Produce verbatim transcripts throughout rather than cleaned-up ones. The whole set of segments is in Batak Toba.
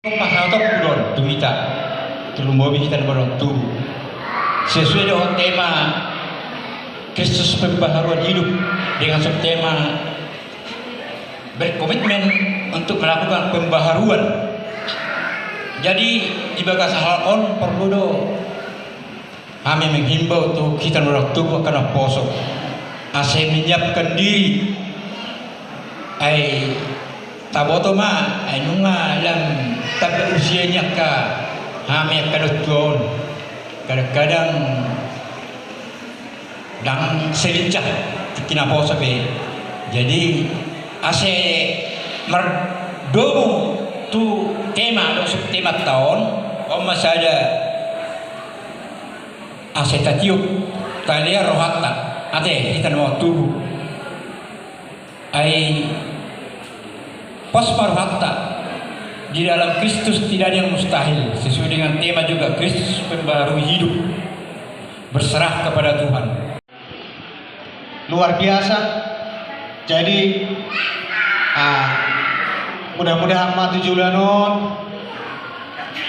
Pasahatonku do on tu hita, tu lumobi hita na martubu, sesuai dengan tema Kristus pembaharuan hidup, dengan subtema berkomitmen untuk melakukan pembaharuan. Jadi di bagasan hal on porlu do hami menghimbau tu hita na martubu angka naposo asa menyiapkan diri. Ai taboto ma, ai nunga lam tamba usia ni angka hami angka natua on. Kadang-kadang ndang selincah tingki naposo be. Jadi asa mardomu tu tema dohot subtemanta on, on ma sada asa tatiop, talehon rohanta, ate hita na martubu. Ai pos ma rohanta, di dalam Kristus tidak ada yang mustahil, sesuai dengan tema juga Kristus pembaharui hidup, berserah kepada Tuhan. Luar biasa. Jadi ah, mudah-mudahan ma tu joloan on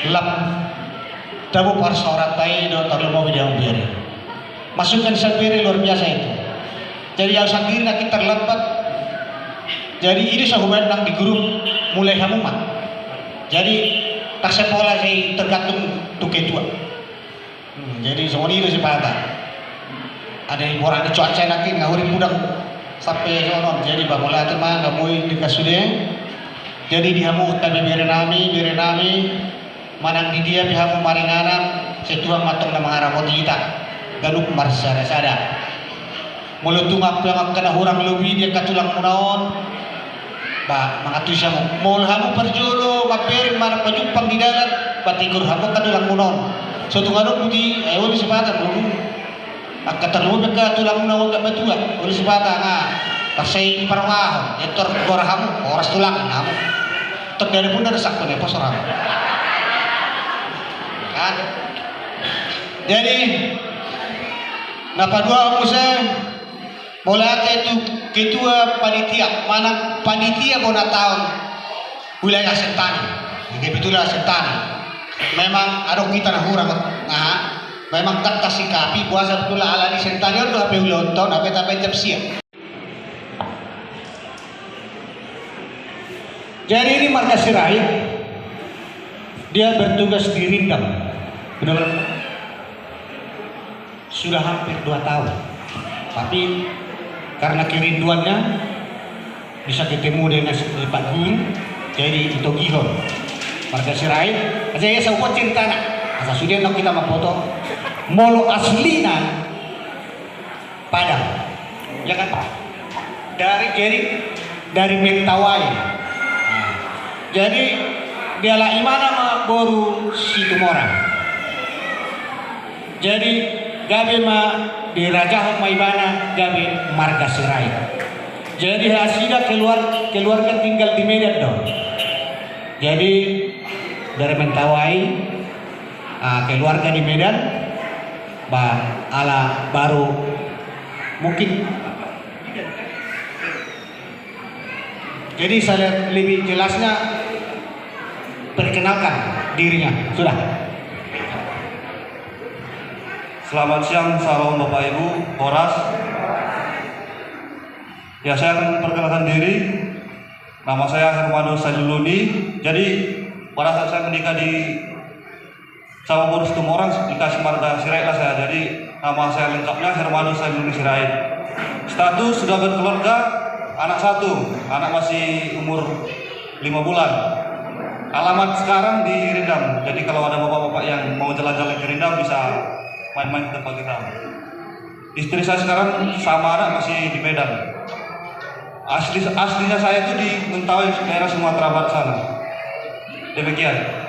lam tabo parsaoranta i do, tarlumobi di hamu bere. Masukan sian bere luar biasa itu. Jadi au sandiri nangkin terlambat. Jadi i do sai hubaen nang di grup, mulai hamu ma. Jadi tar sai pola sai tergantung tu ketua. Hmm, jadi songon i do sipata. Ada di boras ni cuaca nangkin, nga huri mudang sampe songon on. Jadi ba mauliate ma, nga boi di kasude. Jadi di hamu tabe bere nami, bere nami, manang di dia pe hamu maringanan, sai Tuhan ma tong na mangaramoti hita ganup marsada-sada. Molo tung ampe angka na hurang lobi di angka tulangmuna on, ba mangantusi hamu. Molo hamu parjolo mambereng manang pajumpang di dalan, ba tegur hamu angka tulangmuna on. So tung adong buti, ai olo sipata molo angka tarlumobi angka tulangmuna on angka matua, olo sipata nga tarsai parungahon, etor gora hamu, horas tulang hamu. Tong dari pun dari sakto ne posor hamu. Kan? Jadi na paduahon muse, mauliate tu ketua panitia manang panitia bona taon wilayah Sentani. Kebetulan Sentani memang adong hita na hurang, nah memang tak tasikapi, boasa betul ala di Sentani on do hape ulaonta on, hape tabaen jam sia. Jadi ini marga Sirait, dia bertugas di Rindam. Benar? Sudah hampir dua tahun. Tapi karena kerinduannya bisa ketemu dengan si-, Pak Guru, jadi ditogihon marga Sirait. Asa ia saupan ceritana. Asa sude nang hita mamboto. Molo aslina Padang, ya kan? Dari, jadi dari Mentawai. Nah, jadi dialap imana ma boru Situmorang. Jadi gabe ma dirajahon ma ibana gabe marga Sirait. Jadi nasida keluar-, keluarga tinggal di Medan do. Jadi dari Mentawai, ah, keluarga di Medan, ba ala baru mungkin. Jadi saya lebih jelasnya perkenalkan dirinya, sudah. Selamat siang, salam Bapak Ibu, horas. Ya, saya akan perkenalkan diri. Nama saya Hermanus Sailuluni. Jadi pada saat saya menikah di sama boru Situmorang, dikasih marga Sirait lah saya. Jadi nama saya lengkapnya Hermanus Sailuluni Sirait. Status sudah berkeluarga, anak satu, anak masih umur lima bulan. Alamat sekarang di Rindam. Jadi kalau ada bapak-bapak yang mau jalan-jalan ke Rindam bisa main-main ke tempat kita. Istri saya sekarang sama anak masih di Medan. Asli, aslinya saya itu di Mentawai, daerah Sumatera Barat sana. Demikian.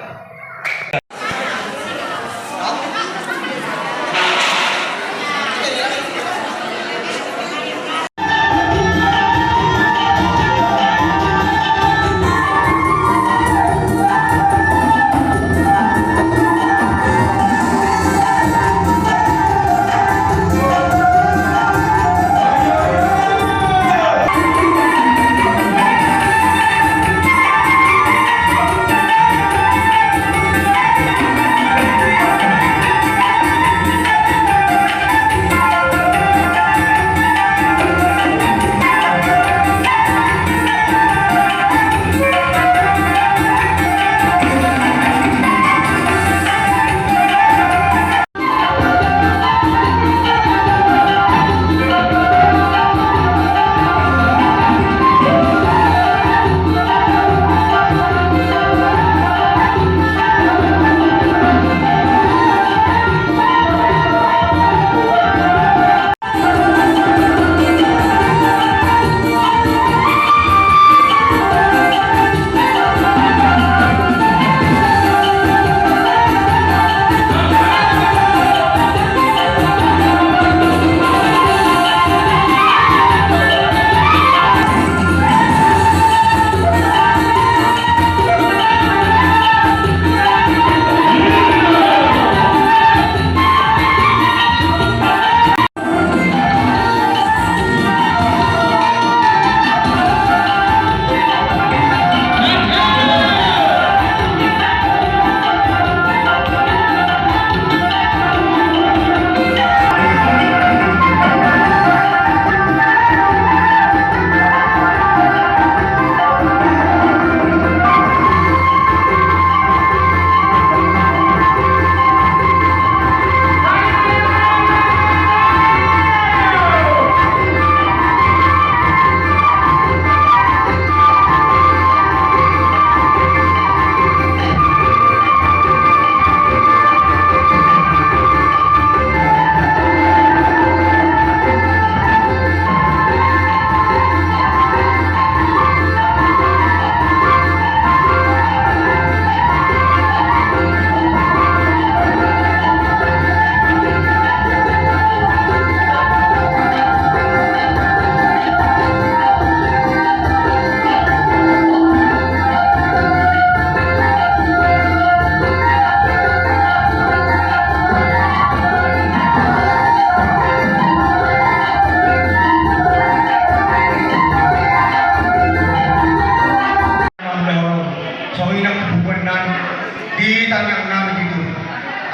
Tangan nami di tu.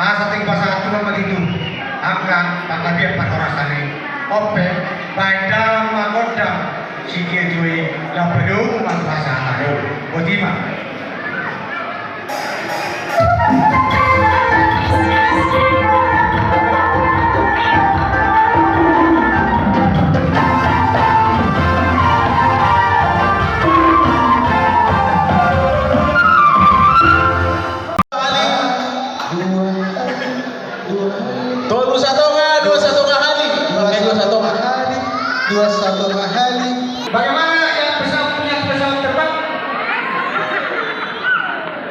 Asa tinggal satu nama di tu. Angka panggabean parhorasan i. Ope, baen damang ma gondang. Sidia juai lape do matu asa ado. Botima. Tolu satonga, dua satonga hali. Dua satonga hali. Dua satonga hali. Bagaimana yang pesawat, punya pesawat terbang?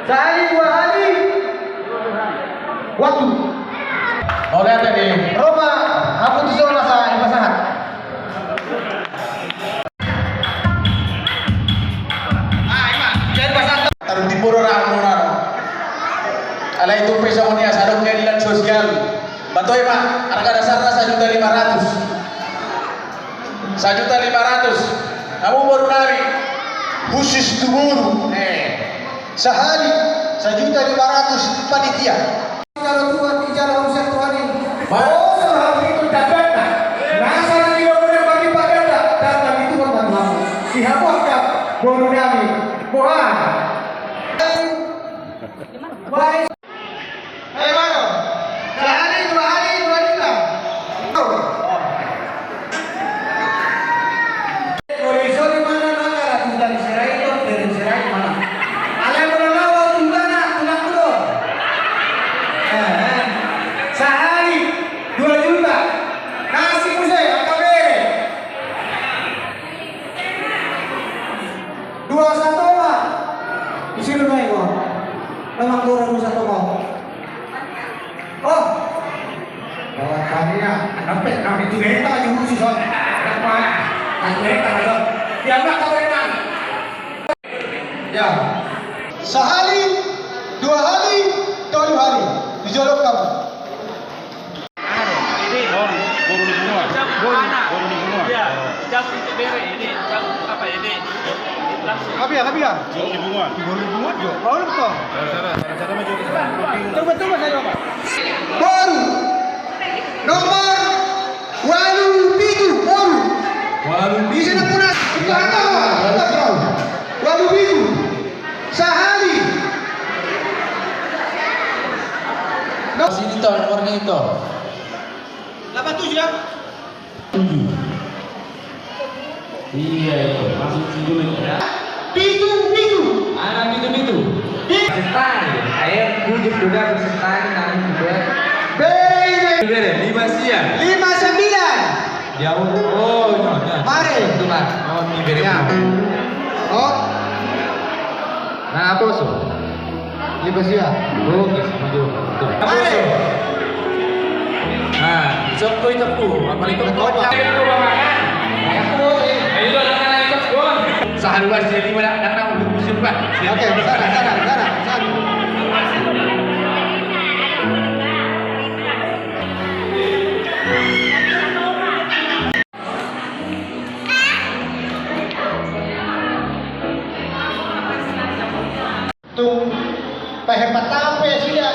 Sahali, dua hali. Waktu. Mau lihat tadi. Roma, aku tuh soal masa, masa. Taruh di pura ramo ramo. Alai tu pe songon i asa adong keadilan sosial. Batoi ma, harga dasarna sajuta lima ratus. Sajuta lima ratus. Hamu boru nami. Khusus tu boru. Eh. Sahali, sajuta lima ratus panitia. Jalo Tuhan, dijalo urusan Tuhan i. Baik. Oh, so hamu itu dapat. Nah, salah di lo benar bagi Pak Ganda. Datang itu bermanfaat. Si hamu angkat, boru nami. Boha. Baik. Ayo, mano. Sahali, dua hali, dua juta. Molo i so di mana nangala tu tali serai do, tali serai mana. Alai molo laho tu mana, tulang kudo. Eh, eh. Sahali, dua juta. Kasih muse, angka bere. Dua satonga. Isi rumah i, Bang. Memang kurang dua satonga. Oh. Bawa kami ya. Sampai kami tu beta aja khusus, Bang. Apa? Aku beta aja. Dia enggak tahu beta. Ya. Sahali, dua hali, tolu hali. Dijolok kamu. Anu, ini, oh, boru ni bunga. Boru, boru ni bunga. Iya, cabut itu bere, ini, cabut apa ini? Langsung. Apa ya, apa ya? Boru ni bunga. Boru ni bunga, jo. Mau lu, Bang? Cara, cara, cara, cara maju ke sana. Coba, coba saya coba. Boru. Nomor ualu pitu, boru. Ualu pitu. Di sini pun ada. Ualu pitu. Ualu pitu. Sahali. No. Sini to, nomornya itu. Delapan tujuh ya? Tujuh. Iya, itu. Masuk tujuh itu ya. Pitu, pitu. Anak pitu, pitu. Pi- Setan. Ayo, tujuh juga setan, namun juga. Bere. Bere, lima sia. Lima sembilan. Jauh. Oh, no, no. Mare. Itu, Pak. Oh, ini bere. Ya. Oh. Nah, apa, so? Lima sia. Oke, sama juga. Tuh. Mare. Nah, sok kau itu tuh, apa itu? Kau, Pak. Ayo, Bang. Ayo, Bang. Ayo, Bang. Sahari, Bang, jadi mana? Karena udah musim, Bang. Oke, sana, sana, sana, sana. Tung, pahepatan pe sida,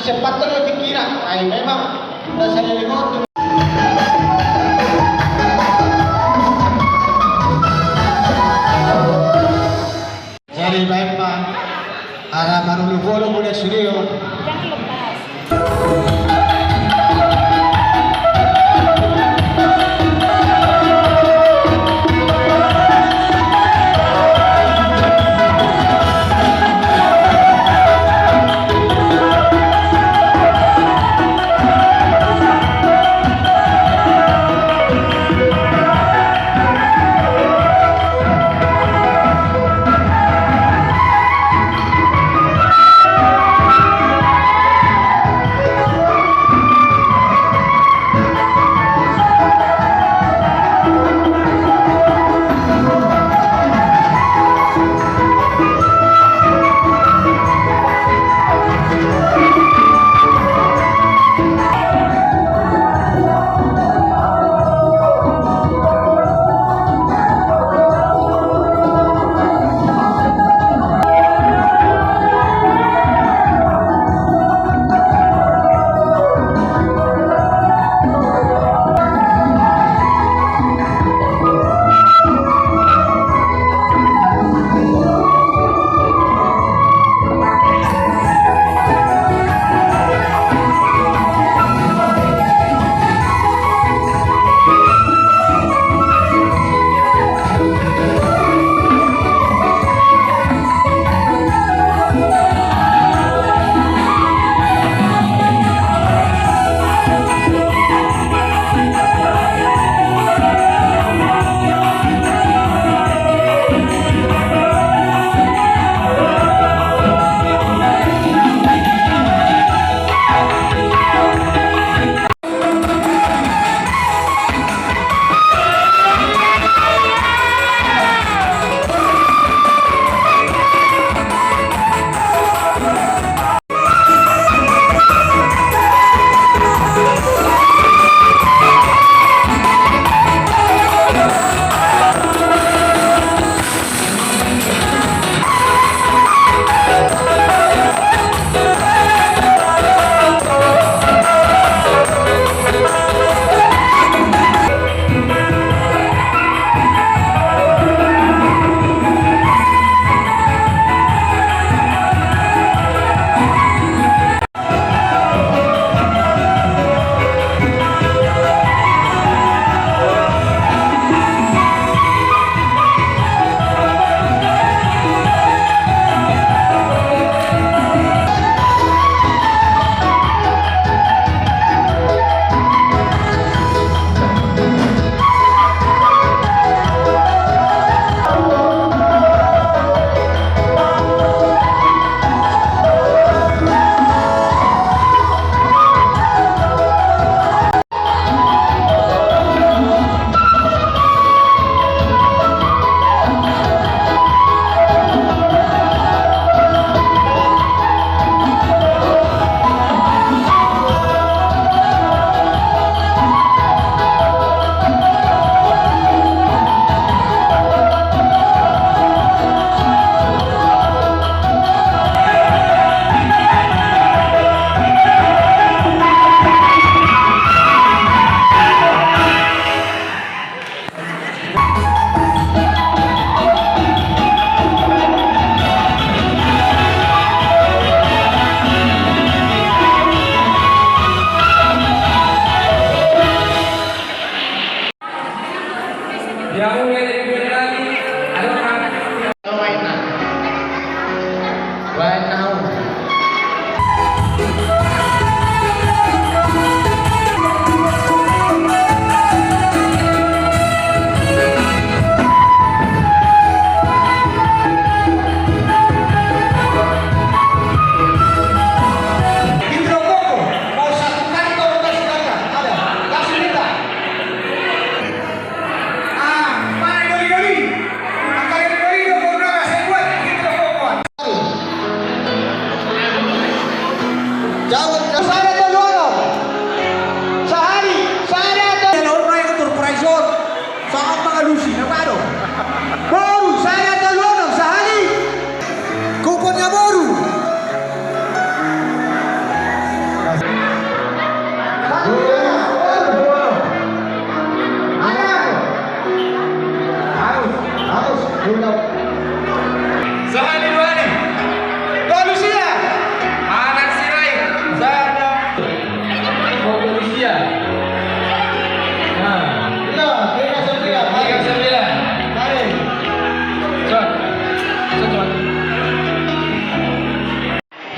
sempatan do tingkina, ai memang, na saleleng on tung. Jadi baik, Pak. Ada marulu-ulu mulai studio. Jangan lepas.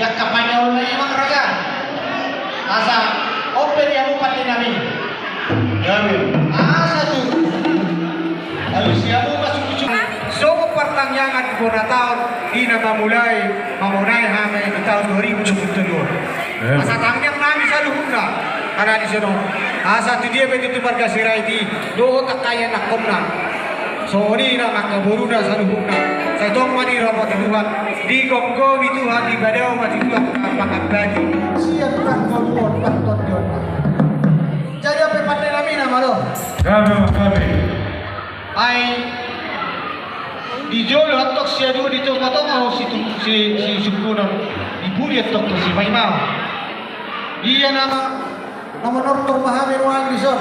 Jangka panjang on lagi, Bang Raja. Asa on pe di hamu pande nami. Gabe. Asa tu. Alus di hamu masuk-masuk. Songon partangiangan di bona taon, di na mamulai, mamonai hami di taon dua ribu dua puluh tolu. Eh. Asa tangiang nami saluhutna. Karena di sono. Asa tu dia pe tutu marga Sirait i, dohot angka ianakkonna. Songon i nang angka boruna saluhutna. Sai tong ma dirapoti Tuhan, digomgomi Tuhan, dipadao ma di Tuhan, ah, pangabadi. Sian pangoluon, pantondion. Jadi on pe pande nami na malo. Gabe, gabe. Ai di jolo antong sian dua di tonga-tonga ho si tu-, si, si sungkunon. Di pudi antong tu si paima. Ia nama, nama nortor ma hami ruang di son.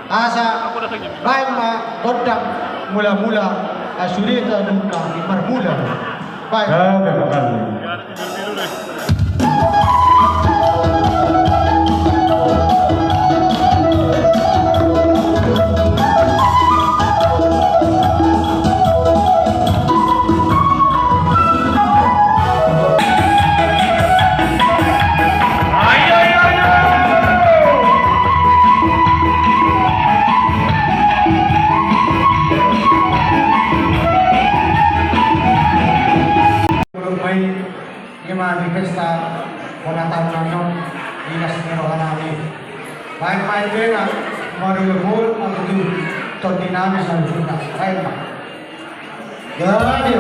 Asa baen ma gondang mula-mula, ah, sude ta nunga marmula. Baen. Gabe ma. Baen ma di pesta bona taon nami on, di las ni roha nami. Baen ma i pe na marolopolop ma tu tondi nami saluhutna. Baen ma. Gabe.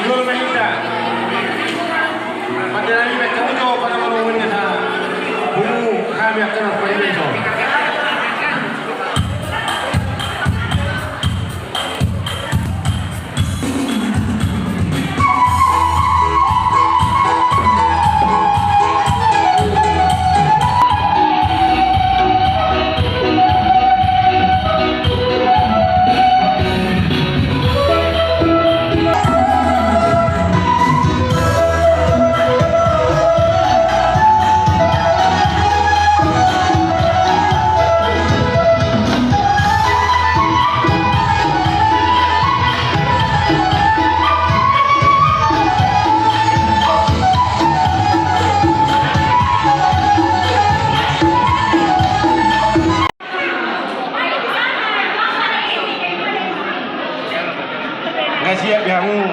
Jolo ma hita. Pande nami, baen hamu jo panomunomuon na sa pungu hami angka na parinta. Nga siap di hamu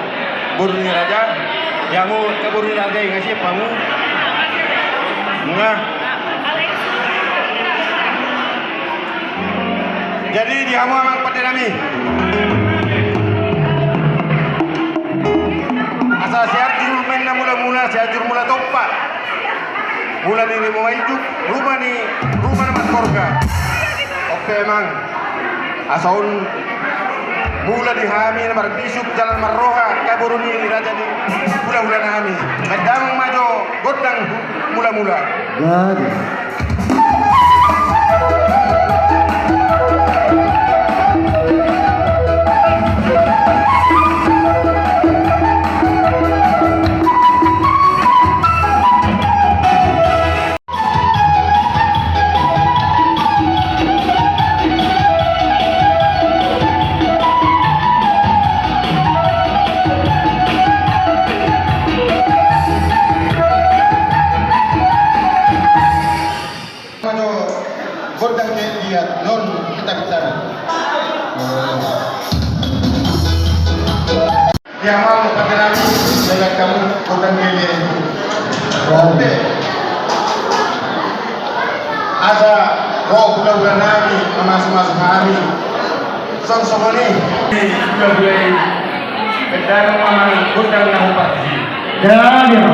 boru ni raja, di hamu angka boru ni raja i, nga siap hamu? Nga. Jadi di hamu amang pande nami, asa sianjur ma inna mula-mula, sianjur mula tompa. Mula ni ruma ijuk, ruma ni, ruma na marhorga. Oke amang. Asa on mula di hami na marbisuk jala marroha angka boru ni raja ni hulahula nami. Baen damang ma jo gondang mula-mula. Jadi. Gondang dia non kita bicara. Dia mau pakai lagi, dia kamu bukan dia. Oke. Asa ro hulahula nami, mamasu-masu hami. Songon i. Hulahula i. Baen damang ma gondang na huparti. Ya, ya.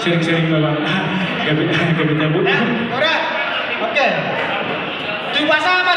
Sering-sering bawa. Gabe, gabe cabut. Ya, udah. Oke. Tunggu sama.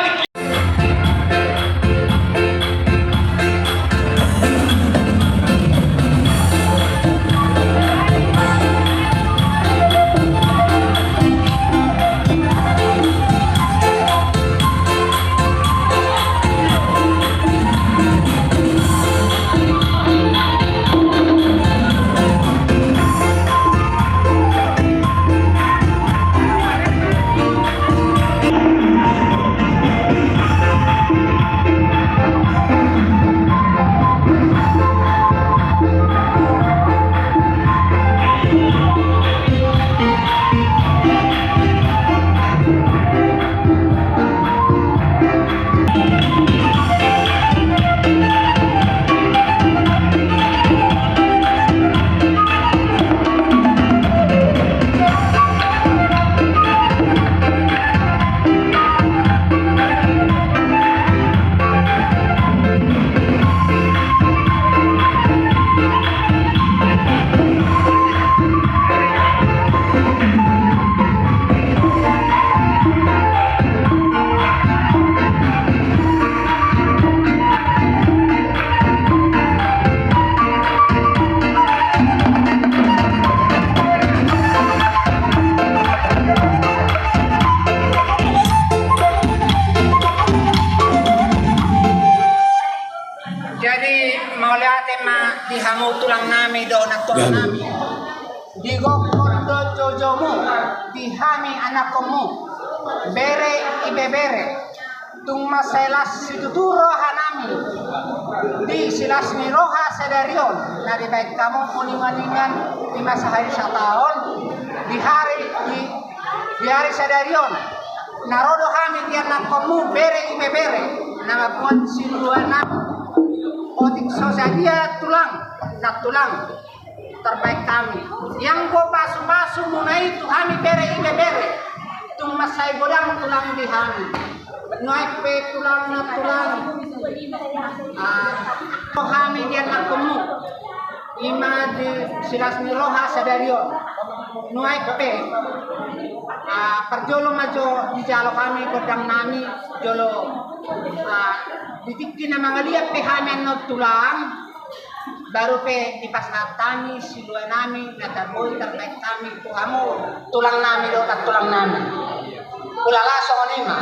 Jadi mauliate ma di hamu tulang nami dohot nantulang nami. Di gokhon dohot joujoumu, di hami anakkonmu, bere ibebere. Tung mansai las situtu roha nami di silas ni roha sadari on na dibaen hamu uninguningan di masa hari sataon, di hari di, di hari sadari on na ro do hami di anakkonmu bere ibebere na mamboan siluanami otik so sadia tulang nantulang. Tarbaen hami. Ianggo pasupasu muna i tu hami bere ibebere, tung mansai godang tulang di hami. Nuaeng pe tulang nantulang, ah, hami di anakkonmu, i ma di silas ni roha sadari on. Nuaeng pe, ah, parjolo ma jo dijalo hami gondang nami jolo, ah, di tingki na mangaliat pe hami annon tulang. Baru pe dipasahat hami siluanami na tar boi tarbaen hami tu hamu tulang nami dohot nantulang nami. Ulala songon i ma.